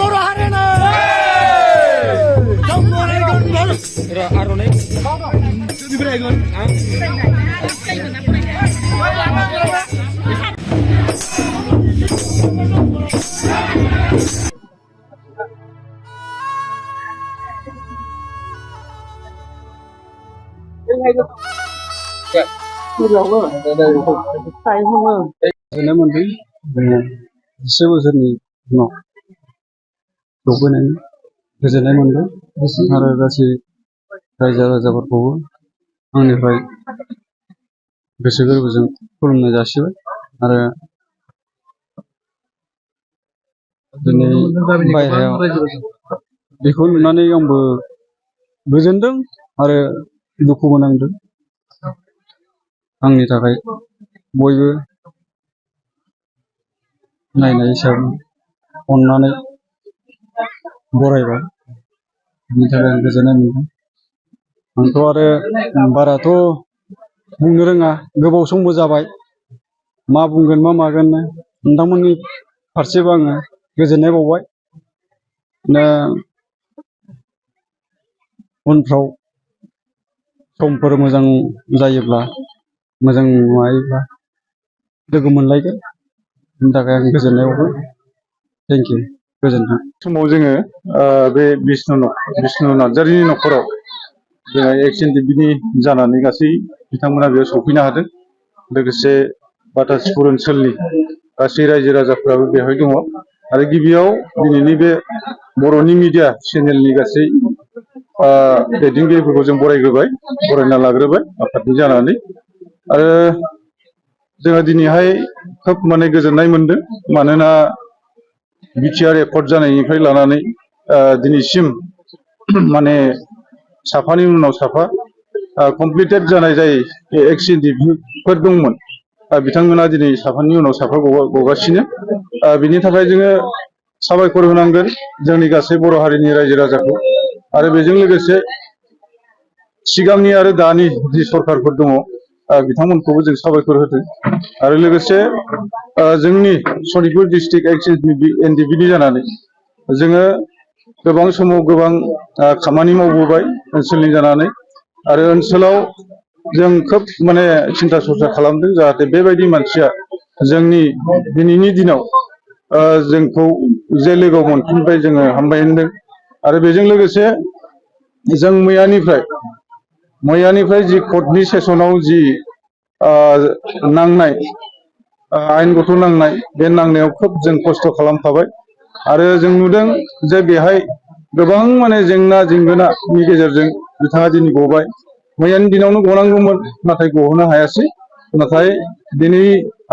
बर' हारिनो जों बरायगोन आर'नाइ गोजोननाय मोनदों जोङो 10 बोसोरनि उनाव सफैनायनि गोजोननाय मोनदों आरो गासै रायजो राजाफोरखौबो आंनिफ्राय गोसो गोरबोजों खुलुमनाय जासिबाय आरो दिनै बायह्रायाव बेखौ नुनानै आंबो गोजोनदों आरो दुखुबो नांदों आंनि थाखाय बयबो नायनाय हिसाबै अननानै बरायबाय बिनि थाखाय आं गोजोननाय मोनदों आंथ' आरो बाराथ' बुंनो रोङा गोबाव समबो जाबाय मा बुंगोन मा मागोन नोंथांमोननि फारसेबो आङो गोजोननाय बावबाय उनफ्राव समफोर मोजां जायोब्ला मोजां माबायोब्ला लोगो मोनलायगोन बिनि थाखाय आं गोजोननाय बावबाय थेंक इउ गोजोन्थों समाव जोङो बे बिष्णु नार्जारिनि न'खराव जोङो एक्स.एन.डि.बि. जानानै गासै बिथांमोना बेयाव सफैनो हादों लोगोसे बाटासिपुर ओनसोलनि गासै रायजो राजाफोराबो बेवहाय दङ आरो गिबियाव दिनैनि बे बर'नि मिडिया चेनेलनि गासै दैदेनगिरिफोरखौ जों बरायना लाग्रोबाय आफादनि जानानै आरो जोङो दिनैहाय खोब माने गोजोननाय मोनदों मानोना बिटिआर एकर्ड जानायनिफ्राय लानानै दिनैसिम माने साफानि उनाव साफा कमप्लिटेड जानाय जाय एक्स.एन.डि.बि.फोर दंमोन बिथांमोना दिनै साफानि उनाव साफा गगासिनो बिनि थाखाय जोङो साबायखर होनांगोन जोंनि गासै बर' हारिनि रायजो राजाखौ आरो बेजों लोगोसे सिगांनि आरो दानि जि सरकारफोर दङ बिथांमोनखौबो जों साबायखर होदों आरो लोगोसे जोंनि सनितपुर डिस्ट्रिक्ट एक्स.एन.डि.बि. जानानै जोङो गोबां समाव गोबां खामानि मावबोबाय ओनसोलनि जानानै आरो ओनसोलाव जों खोब माने सिन्था सरसा खालामदों जाहाथे बेबायदि मानसिया जोंनि दिनैनि दिनाव जोंखौ जे लोगोआव मोनफिनबाय जोङो हामबाय होनदों आरो बेजों लोगोसे जों मैयानिफ्राय जि कर्टनि सेसनाव जि नांनाय आयेनगथ' नांनाय बे नांनायाव खोब जों खस्थ' खालामखाबाय आरो जों नुदों जे बेहाय गोबां माने जेंना जेंगोनानि गेजेरजों बिथाङा दिनै गबाय मैयानि दिनावनो गनांगौमोन नाथाय गहोनो हायासै नाथाय दिनै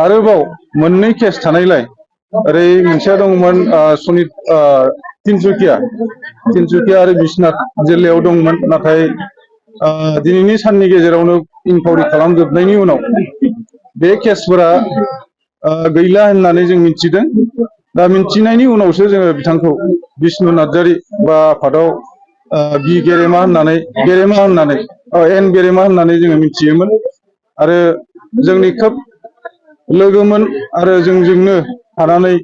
आरोबाव मोननै केस थानायलाय ओरै मोनसेया दंमोन तिनसुकिया आरो बिश्वनाथ जिल्लायाव दंमोन नाथाय दिनैनि साननि गेजेरावनो इनकुवारि खालामजोबनायनि उनाव बे केसफोरा गैला होननानै जों मिथिदों दा मिथिनायनि उनावसो जोङो बिथांखौ बिष्णु नार्जारि बा आफादाव गेरेमा होननानै जोङो मिथियोमोन आरो जोंनि खोब लोगोमोन आरो जोंजोंनो थानानै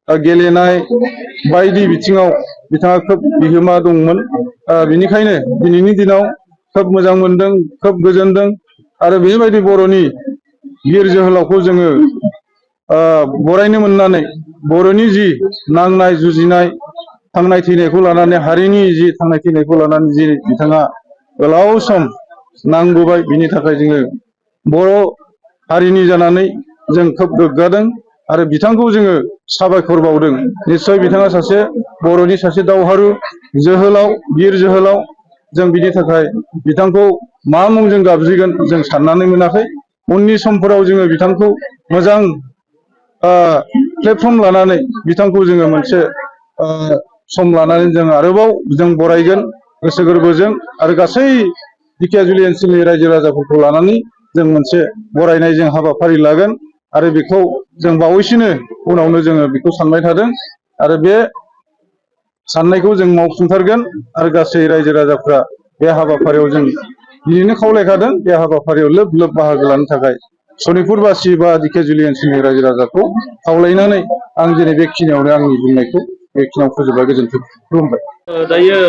गेलेनाय बायदि बिथिङाव बिथाङा खोब बिहोमा दंमोन बिनिखायनो दिनैनि दिनाव खोब मोजां मोनदों खोब गोजोनदों आरो बेबायदि बर'नि बिर जोहोलावखौ जोङो बरायनो मोननानै बर'नि जि नांनाय जुजिनाय थांनाय थैनायखौ लानानै हारिनि जि थांनाय थैनायखौ लानानै जि बिथाङा गोलाव सम नांबोबाय बिनि थाखाय जोङो बर' हारिनि जानानै जों खोब गोग्गादों आरो बिथांखौ जोङो साबायखर बावदों निस्सय बिथाङा सासे बर'नि सासे दावहारु जोहोलाव बिर जोहोलाव जों बिनि थाखाय बिथांखौ मा मुंजों गाबज्रिगोन जों साननानै मोनाखै उननि समफोराव जोङो बिथांखौ मोजां प्लेटफर्म लानानै बिथांखौ जोङो मोनसे सम लानानै जों आरोबाव जों बरायगोन गोसो गोरबोजों आरो गासै दिखियाजुलि ओनसोलनि रायजो राजाफोरखौ लानानै जों मोनसे बरायनाय जों हाबाफारि लागोन आरो बेखौ जों बावैसोनो उनावनो जोङो बेखौ सानबाय थादों आरो बे साननायखौ जों मावफुंथारगोन आरो गासै रायजो राजाफ्रा बे हाबाफारियाव जों दिनैनो खावलायखादों बे हाबाफारियाव लोब लोब बाहागो लानो थाखाय सनितपुरबासि बा दिखियाजुलि ओनसोलनि रायजो राजाखौ खावलायनानै आं दिनै बेखिनियावनो आंनि बुंनायखौ बेखिनियाव फोजोबबाय गोजोन्थों खुलुमबाय। दायो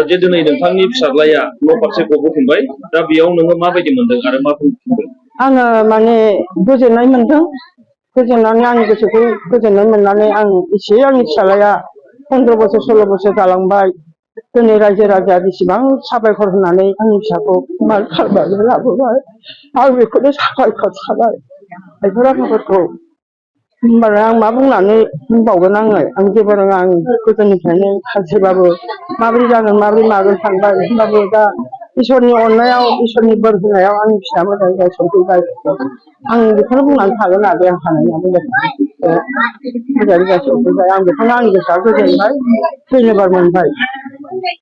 जे दिनै नोंथांनि फिसाज्लाया न' फारसे गबोफिनबाय दा बेयाव नोङो माबायदि मोनदों आरो मा बुंफिनदों? आङो माने गोजोननाय मोनदों। गोजोननानै आंनि गोसोखौ गोजोननाय मोननानै आं एसे आंनि फिसाज्लाया 15 बोसोर 16 बोसोर जालांबाय। दिनै रायजो राजाया बेसेबां साबायखर होनानै आंनि फिसाखौ मान खालामनानै लाबोबाय। आं बेखौनो साबायखर थाबाय बेफोर आफाफोरखौ। होमबालाय आं मा बुंनानै बुंबावगोन आं जेबो रोङा। आं गोदोनिफ्रायनो सानसेबाबो माबोरै जागोन माबोरै मागोन सानबाय। होमबाबो दा इसोरनि अननायाव इसोरनि बोर होनायाव आंनि फिसाया मोजाङै मोजां सफैबाय। आं बेखौनो बुंनानै थागोन आरो आं हानाया मोजाङै मोजां सफैबाय। आं बेखौनो आंनि गोसोआ गोजोनबाय, धन्यबाद मोनबाय।